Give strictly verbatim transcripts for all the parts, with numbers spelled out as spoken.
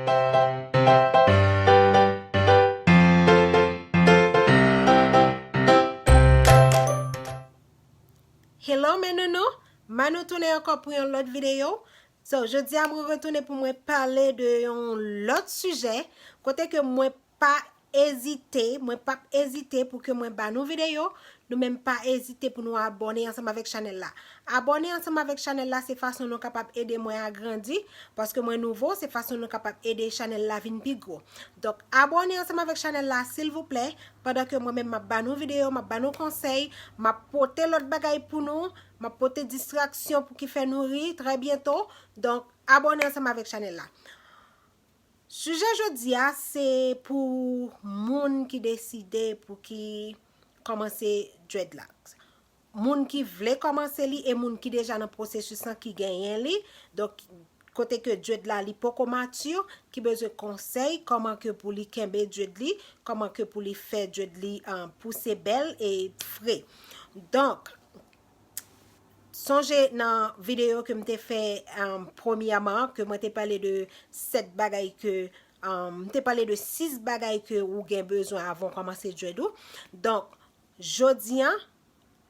Hello, mes nounous! Mwen retounen ankò pou yon lòt videyo. So, jodi a mwen retounen pou mwen pale de yon lòt sijè, kote ke mwen pa ezite, mwen p ap ezite pou ke mwen ba nou videyo, nou menm pa ezite pou nou abòne ansanm avèk chanèl la. Abòne ansanm avèk chanèl la, se fason nou kapab ede mwen agrandi, paske mwen nouvo, se fason nou kapab ede chanèl la vin pi gwo. Donk, abòne ansanm avèk chanèl la, silvouplè, pandan ke mwen menm m ap ba nou videyo, m ap ba nou konsèy, m ap pote lòt bagay pou nou, m ap pote distraksyon pou ki fè nou ri trè byento. Donk, abòne ansanm avèk chanèl la. Sijè jodi a, se pou moun ki deside pou ki kòmanse dreadlocks. Moun ki vle kòmanse li e moun ki deja nan pwosesis lan ki genyen li. Donk, kote ke dread la li poko mati, ki bezwen konsèy, kòman ke pou li kenbe dread li, kòman ke pou li fè dread li, um, pouse bèl e fre. Donk, sonje nan videyo ke m te fè, um, premyèman, ke mwen te pale de sèt bagay ke, um, m te pale de sis bagay ke ou gen bezwen avan w kòmanse dread ou. Donk, jodi a,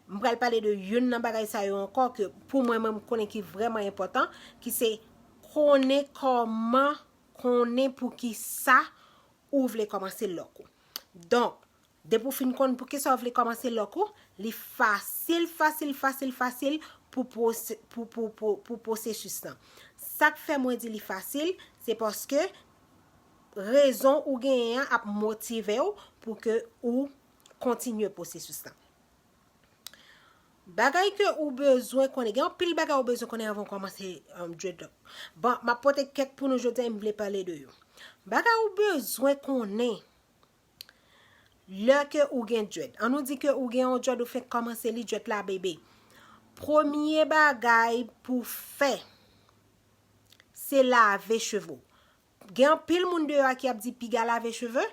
m pral pale de youn nan bagay sa yo ankò ke pou mwen, mwen, m konnen ki vrèman enpòtan, ki se konnen kòman, konnen pou ki sa ou vle kòmanse lock ou. Donk, depi w fin konn pou ki sa w vle kòmanse lock ou, li fasil, fasil, fasil, fasil pou pwose-, pou, pou, pou, pou pwosesis lan. Sa k fè mwen di li fasil, se paske rezon ou genyen an ap motive w pou ke ou kontinye pwosesis lan. Bagay ke ou bezwen konnen, gen anpil bagay ou bezwen konnen avan w kòmanse, um, dreadlock. Bon, m ap pote kèk pou nou jodi a, m vle pale de yo. Bagay ou bezwen konnen lè ke ou gen dread. An nou di ke ou gen yon dread, ou fenk kòmanse li, dread la bebe. Premye bagay pou fè, se lave cheve w. Gen anpil moun deyò a ki ap di piga lave cheve.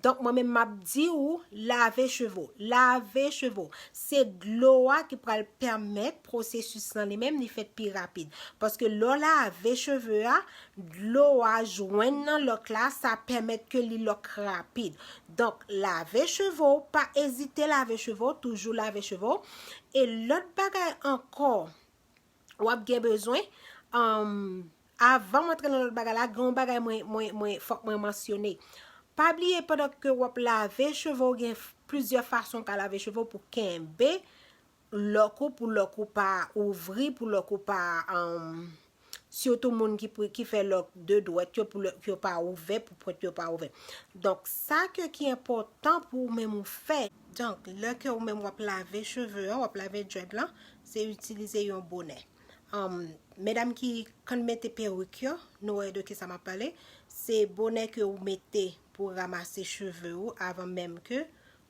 Donk, mwen menm, m ap di ou lave cheve w. Lave cheve w. Se dlo a ki pral pèmèt pwosesis lan li menm li fèt pi rapid. Paske lè w lave cheve a, dlo a jwenn nan lock la, sa pèmèt ke li lock rapid. Donk, lave cheve w, pa ezite lave cheve w, toujou lave cheve w. E lòt bagay ankò, w ap gen bezwen, um, avan m antre nan lòt bagay la, gen yon bagay mwen, mwen, mwen, fòk mwen mansyone. Pa bliye, pandan ke w ap lave cheve w, gen f-, plizyè fason w ka lave cheve w pou kenbe lock ou, pou lock ou pa ouvri, pou lock ou pa, um, sitou moun ki, ki fè lock de dwèt yo, pou lock yo pa ouvè, pou pwent yo pa ouvè. Donk, sa ke ki enpòtan pou ou menm ou fè. Donk, lè ke ou menm w ap lave cheve an, w ap lave dread lan, se itilize yon bonè. Um, medam ki konn mete perik yo, nou wè de kisa m ap pale. Se bonè ke ou mete pou ramase cheve ou avan menm ke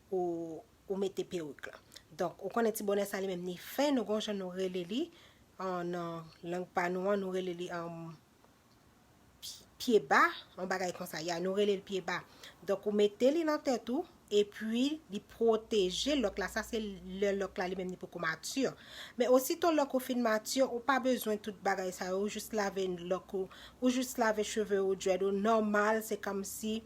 ou, ou mete perik lan. Donk, ou konnen ti bonè sa li menm ni fen, nou gon jan nou rele li, an, nan lang pa nou an, nou rele li, um, pye ba, yon bagay konsa, ya, nou rele l pye ba. Donk, ou mete li nan tèt ou, epi li pwoteje lock la. Sa se lè lock la li menm li poko mati. Men osito lock ou fin mati, ou pa bezwen tout bagay sa yo, ou jis lave lock ou, ou jis lave cheve ou, dread ou nòmal, se kòmsi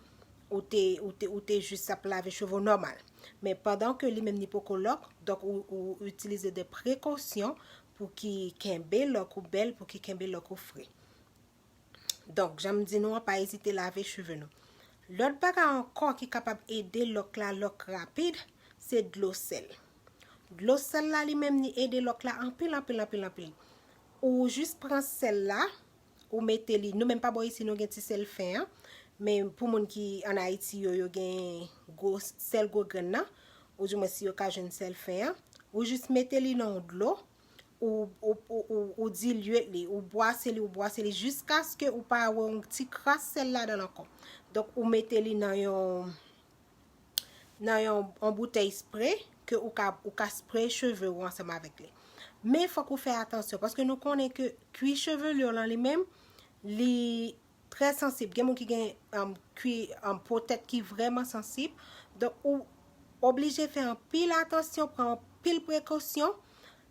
ou te, ou te, ou te jis ap lave cheve ou nòmal. Men pandan ke li menm li poko lock, donk ou, ou itilize de prekosyon pou ki kenbe lock ou bèl, pou ki kenbe lock ou fre. Donk, jan m di nou an, pa ezite lave cheve nou. Lòt bagay ankò ki kapab ede lock la lock rapid, se dlo sèl. Dlo sèl la li menm li ede lock la anpil, anpil, anpil, anpil. Ou jis pran sèl la, ou mete li, nou menm pa bò isi nou gen ti sèl fen an, men pou moun ki ann Ayiti yo, yo gen gwo sèl gwo grenn nan, oudimwen si yo ka jwenn sèl fen an, ou jis mete li nan yon dlo, ou, ou, ou, ou, ou dilye li, ou bwase li, ou bwase li, jiskaske ou pa wè yon ti kras sèl ladan l ankò. Donk, ou mete li nan yon, nan yon, yon boutèy spre ke ou ka, ou ka spre cheve ou ansanm avèk li. Men fòk ou fè atansyon, paske nou konnen ke kwi chevelu lan li menm, li trè sansib. Gen moun ki gen, um, kwi, um, po tèt ki vrèman sansib. Donk, ou oblije fè anpil atansyon, pran anpil prekosyon.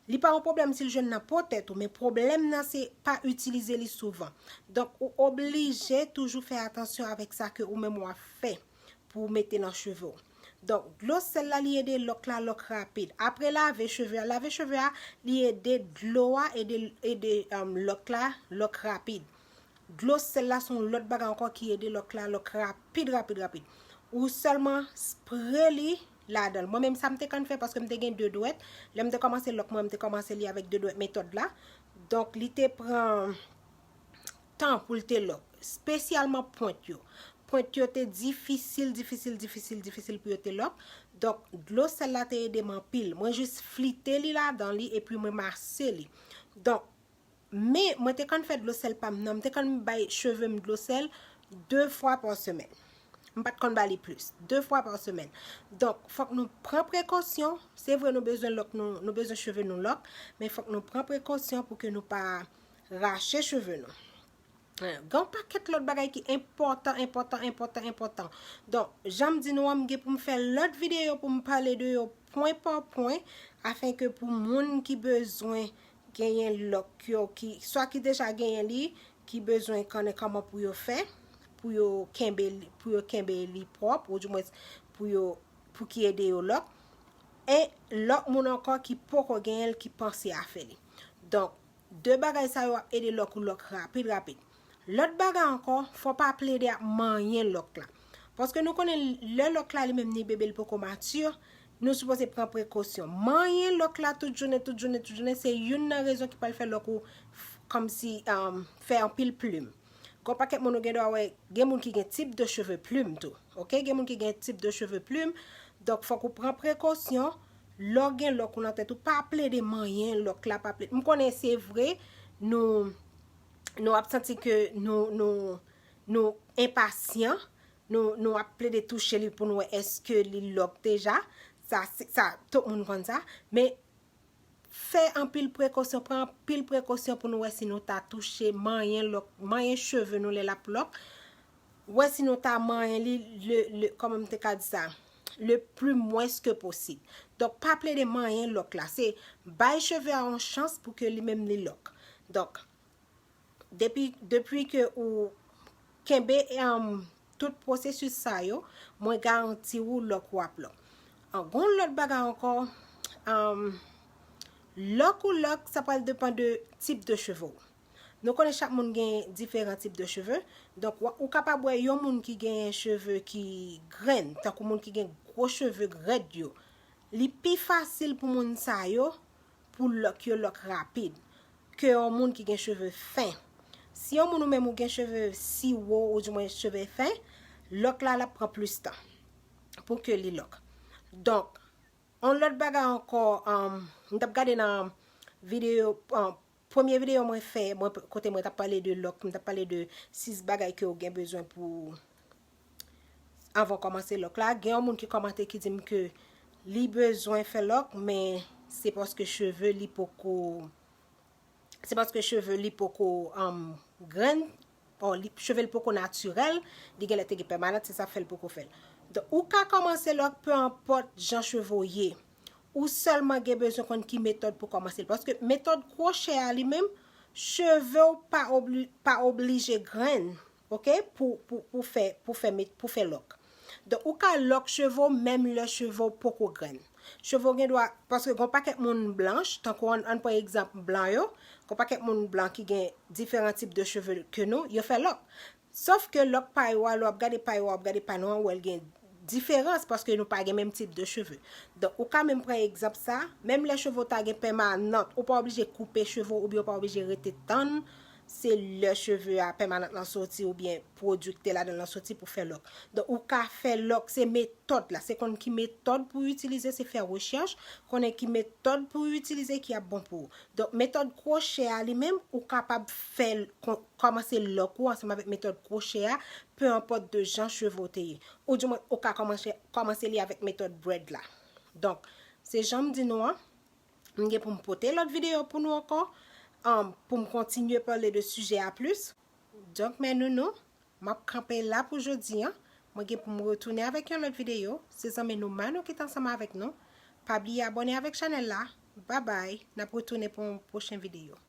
Li pa yon pwoblèm si l jwenn nan po tèt ou, men pwoblèm nan se pa itilize li souvan. Donk, ou oblije toujou fè atansyon avèk sa ke ou menm w ap fè pou w mete nan cheve w. Donk, dlo sèl la, li ede lòk la lòk rapid. Apre lave cheve a, lave cheve a, li ede dlo a, ede, ede um, lòk la lòk rapid. Dlo sèl la se yon lòt bagay ankò ki ede lòk la lòk rapid, rapid, rapid. Ou sèlman spre li ladan l. Mwen menm sa m te konn fè paske m te gen de dwèt. Lè m te kòmanse lòk mwen, m te kòmanse li avèk de dwèt metòd la. Donk, li te pran tan pou l te lòk, espesyalman pwent yo. Pwent yo te difisil, difisil, difisil, difisil pou yo te lòk. Donk, dlo sèl la te ede m anpil. Mwen jis flite li ladan li epi mwen mase li. Donk, men mwen te konn fè dlo sèl pa m nan, m te konn bay cheve m dlo sèl de fwa pa semèn. M pa t konn ba li plis, de fwa pa semèn. Donk, fòk nou pran prekosyon. Se vre, nou bezwen lòk nou, nou bezwen cheve nou lòk, men fòk nou pran prekosyon pou ke nou pa rache cheve nou. Gen yon pakèt lòt bagay ki enpòtan, enpòtan, enpòtan, enpòtan. Donk, jan m di nou an, m gen pou m fè lòt videyo pou m pale de yo pwen pa pwen, afenke pou moun ki bezwen genyen lòk yo, ki swa ki deja genyen li, ki bezwen konnen kòman pou yo fè, pou yo kenbe li, pou yo kenbe li pwòp, oudimwens pou yo, pou ki ede yo lòk. E lòt moun ankò ki poko genyen l, ki panse a fè li. Donk, de bagay sa yo ap ede lòk ou lòk rapid, rapid. Lòt bagay ankò, fò pa plede ap manyen lòk la. Paske nou konnen lè lòk la li menm ni bebe, li poko mati, nou sipoze pran prekosyon. Manyen lòk la tout jounen, tout jounen, tout jounen, se youn nan rezon ki pral fè lòk ou f- kòmsi um, fè anpil plim. Gon pakèt moun ou gen dwa wè, gen moun ki gen tip de cheve plim tou. Oke, gen moun ki gen tip de cheve plim. Donk, fòk ou pran prekosyon. Lè w gen lòk ou nan tèt ou, pa plede manyen lòk la, pa plede. M konnen se vre, nou, nou ap santi ke nou, nou, nou enpasyan, nou, nou ap plede touche li pou nou wè èske li lòk deja. Sa, se- sa, tout moun konn sa. Men fè anpil prekosyon, pran anpil prekosyon pou nou wè si nou ta touche, manyen lòk, manyen cheve nou lè l ap lòk. Wè si nou ta manyen li le, le, kòman m te ka di sa? Le plus moins que possible. Donk, pa plede manyen lòk la. Se bay cheve a yon chans pou ke li menm li lòk. Donk, depi, depi ke ou kenbe um, tout pwosesis sa yo, mwen garanti ou lòk ou ap lòk. An, gon lòt bagay ankò, um, lòk ou lòk, sa pral depann de tip de cheve w. Nou konnen chak moun gen diferan tip de cheve. Donk, w- ou kapab wè yon moun ki gen cheve ki grenn, tankou moun ki gen gwo cheve rèd yo. Li pi fasil pou moun sa yo pou lòk yo lòk rapid ke yon moun ki gen cheve fen. Si yon moun ou menm ou gen cheve siwo oudimwen cheve fen, lòk la l ap pran plis tan pou ke li lòk. Donk, yon lòt bagay ankò, um, m t ap gade nan videyo, um, premye videyo mwen fè, mwen, kote mwen t ap pale de lòk, m t ap pale de sis bagay ke w gen bezwen pou anvan w kòmanse lòk la. Gen yon moun ki kòmante ki di m ke li bezwen fè lòk, men se paske cheve li poko, se paske cheve li poko um, grenn, bon, li, cheve li poko natirèl, li genlè te gen pèmanant, se sa fè l poko fè l. Donk, ou ka kòmanse lòk, pe enpòt jan cheve w ye. Ou sèlman gen bezwen konn ki metòd pou kòmanse l. Paske metòd kwochè a li menm, cheve w pa, obli, pa oblije grenn, oke, pou, pou, pou fè, pou fè, met- pou fè lòk. Donk, ou ka lòk cheve w menm lè cheve w poko grenn. Cheve w gen dwa, paske gon pakèt moun blanch, tankou ann, ann pran egzanp blan yo, gon pakèt moun blan ki gen diferan tip de cheve ke nou, yo fè lòk. Sòf ke lòk pa yo a, lè w ap gade pa yo a, w ap gade pa nou an, w wè l gen diferans paske nou pa gen menm tip de cheve. Donk, ou ka menm pran egzanp sa, menm lè cheve w ta gen pèmanant, ou pa oblije koupe cheve w oubyen ou pa oblije rete tann se lè cheve a pèmanant lan soti oubyen pwodui ki te ladan l lan soti pou fè lòk. Donk, ou ka fè lòk, se metòd la, se konn ki metòd pou w itilize, se fè rechèch, konnen ki metòd pou w itilize ki ap bon pou ou. Donk, metòd kwochè a li menm, ou kapab fè l, kon- kòmanse lòk ou ansanm avèk metòd kwochè a, pe enpòt de jan cheve w te ye. Oudimwen, ou ka kòmanse, kòmanse li avèk metòd brèd la. Donk, se jan m di nou an, m gen pou m pote lòt videyo pou nou ankò, um, pou m kontinye pale de sijè a plis. Donk, men nou, nou, m ap kanpe la pou jodi an. Mwen gen pou m retounen avèk yon lòt videyo. Se zanmi nou Mano ki t ansanm avèk nou. Pa bliye abòne avèk chanèl la, Babay, n ap retounen pou yon pwochen videyo.